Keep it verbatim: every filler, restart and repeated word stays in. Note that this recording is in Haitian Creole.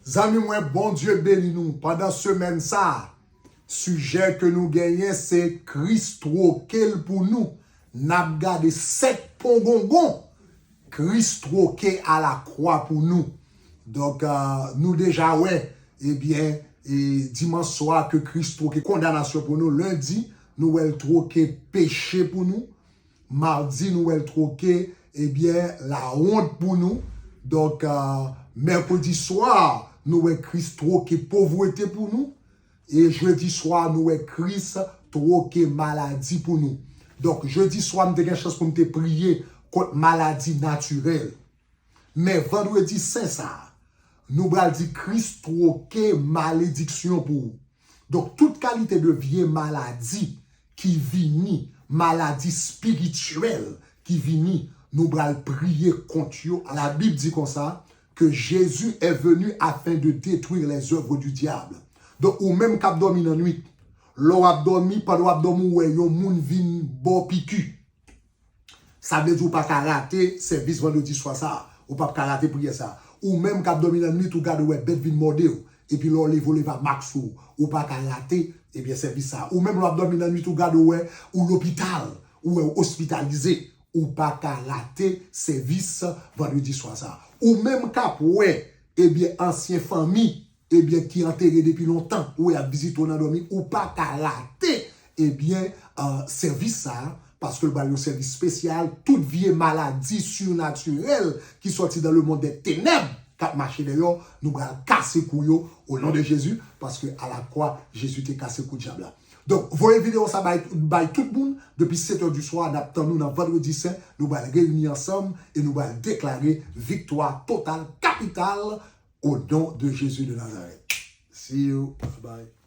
Zanmi mwen, Bondye beni nou. Pandan semèn sa a, sijè ke nou genyen se Kris twoke l pou nou. N ap gade sèt pongongon Kris twoke alakwa pou nou. Donk, euh, nou deja wè, ebyen, e dimanch swa ke Kris twoke kondanasyon pou nou. Lendi, nou wè l twoke peche pou nou. Madi, nou wè l twoke, ebyen, lawont pou nou. Donk, euh, mèkredi swa, nou wè Kris twoke povrete pou nou. E jedi swa, nou wè Kris twoke maladi pou nou. Donk, jedi swa, m te gen chans pou m te priye kont maladi natirèl. Men vandredi sen sa a, nou pral di Kris twoke malediksyon pou ou. Donk, tout kalite de vye maladi ki vini, maladi espirityèl ki vini, nou pral priye kont yo. Labib di konsa, que Jésus est venu afin de détruire les œuvres du diable. Donk, ou menm k ap dòmi nan nwit, lè w ap dòmi, pandan w ap dòmi, ou wè yon moun vin ba w piki. Sa vle di ou pa ka rate sèvis vandredi swa sa a. Ou p ap ka rate priyè sa a. Ou menm k ap dòmi nan nwit, ou gade ou wè bèt vin mòde w. Epi lè w leve, w leve ak mak sou ou. Ou pa ka rate, ebyen, sèvis sa a. Ou menm lè w ap dòmi nan nwit, ou gade ou wè ou lopital. Ou wè ou ospitalize. Ou pa ka rate sèvis vandredi swa sa a. Ou menm k ap wè, ebyen, ansyen fanmi, ebyen, ki antere depi lontan, ou wè y ap vizite w nan dòmi, ou pa ka rate, ebyen, euh, sèvis sa a, paske l ba l yon sèvis espesyal. Tout vye maladi sirnatirèl ki sòti dans le monde des ténèbres k ap mache dèyè w, nou pral kase kou yo, au nom de Jésus, paske alakwa, Jezi te kase kou dyab la. Donk, voye videyo sa bay, bay tout moun. Depi sèt è di swa, n ap tann nou nan Vandredi Sen. Nou pral reyini ansanm e nou pral deklare viktwa total, kapital, au nom de Jésus de Nazareth. See you. Bye bye.